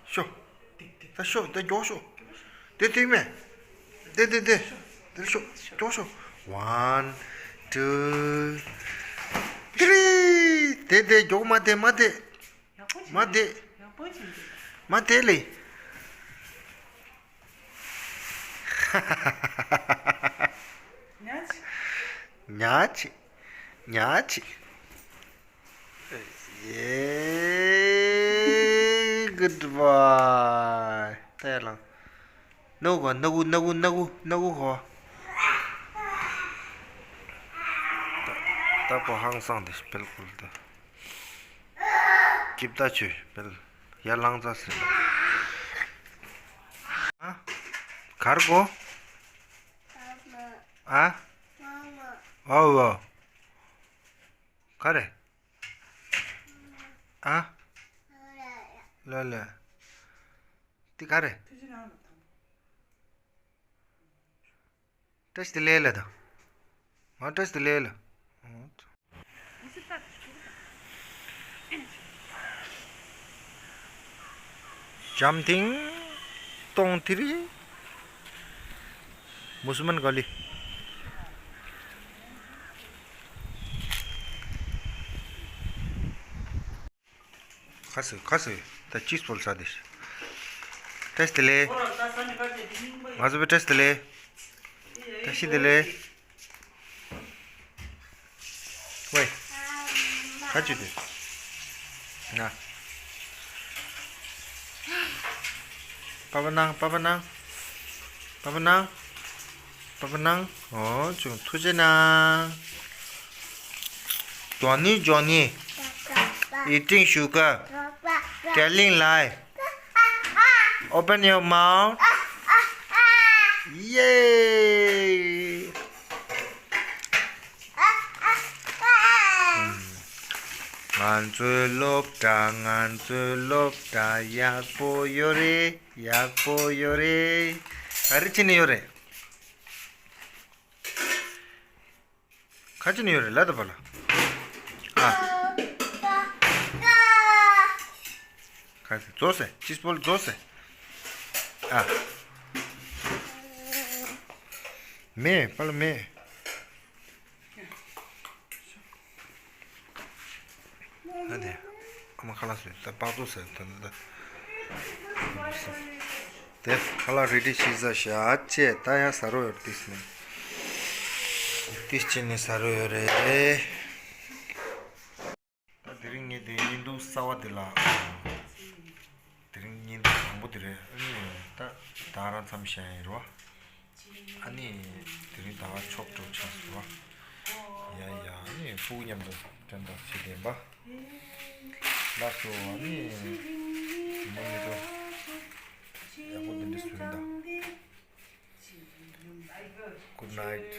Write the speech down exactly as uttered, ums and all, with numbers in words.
ཤོག་ད་ཤོག་ད་མགྱོགས་ཤོག་དེ་ཐིག་མེད། དེ་དེ་དེ། དེ་ཤོག་མགྱོགས་ཤོག One, two, three. དེ་དེ་མགྱོགས་མ་དེ་མ་དེ། མ་དེ། མ་དེ་ལེ། ཉག་ཆི། ཉག་ཆི། ཉག་ཆི། ཡེ། Good boy. ད་ཡར་ལངས། ནག་གོ་ནག་གུ་ནག་གུ་ནག་གུ་ནག་གུ་གོ། ད་ད་གོ་ཧང་སང་དེ་སྤེལ་ཀུལ་དེ། སྐྱིབ་ད་ཆུ་སྤེལ། ཡར་ལངས་ཙ་ཟེར། ཨ། གར་གོ། ཨ། ཨོ་ཨོ། ག་རེ། ཨ། ལ་ལ། འདི་ག་རེ། བཀྲ་ཤིས་བདེ་ལེགས་ལ་དང་། ང་བཀྲ་ཤིས་བདེ་ལེགས་ལ། འཇམ་ཐིང་སྟོང་ཐིར། མུ་སུལ་མན་ག་ལི། ཁ་སི་ཁ་སི། ད་ཅིས་པོལ་ས་དེ། བཀྲ་ཤིས་བདེ་ལེགས། ང་ཚོ་བཀྲ་ཤིས་བདེ་ལེགས། བཀྲ་ཤིས་བདེ་ལེགས། ཝེ། ཁ་ཅིག་དེ། ན། པ་པ་ནང་པ་པ་ནང་། པ་པ་ནང་། པ་པ་ནང་། ཨོ་ཅུང་ཐུགས་རྗེ་གནང་། Johnny, Johnny, eating sugar, telling lie. Open your mouth. Yay! ང་ཚོའི་སློབ་གྲྭ། ང་ཚོའི་སློབ་གྲྭ་ཡག་པོ་ཡོད་རེད། ཡག་པོ་ཡོད་རེད། ག་རེ་བྱས་ནས་ཡོད་རེད། ག་རེ་བྱས་ནས་ཡོད་རེད་ལབ་དང་པ་ལ། ཨ། ག་རེ་རྫོགས་སེ་ཅིས་པོལ་རྫོགས་སེ། ཨ། མེད་པ་ལ་མེད། ཨ་དེ། ཨ་མ་ཁ་ལག་བཟོས་ད་པགས་མཚོ་ཟེར་ད་ད་ད། དེ་ཁ་ལག་རེ་ཌི་ཤི་ས་ཤ་ཅེ་ད་ཡ་ཟ་རོ་ཡོད་ཏིས་ནི། ཏིས་ཅི་ནི་ཟ་རོ་ཡོད་རེད། ད་དེ་རིང་ངས་དེ་ཉིན་དུ་གསར་བ་དེ་ལ། དེ་རིང་ཉིན་དུ་དང་པོ་དེ་རེད། ཨ་ནི་ད་ད་རང་མཚམས་བཞག་ཡིན་རོ། ཨ་ནི་དེ་རིང་ད་ཆོག་འགྲོ་ཆགས་སོང་བ། ཡ་ཡ། ཨ་ནི་ཕྲུ་གུ་མཉམ་དུ་དྲན་པ་བྱེད་བདེན་པ། ལགས་སོ། ཨ་ནི་མོ་ནི་ཏོ་ཡག་པོ་འདི་འདྲ་བཟོས་ད། Good night.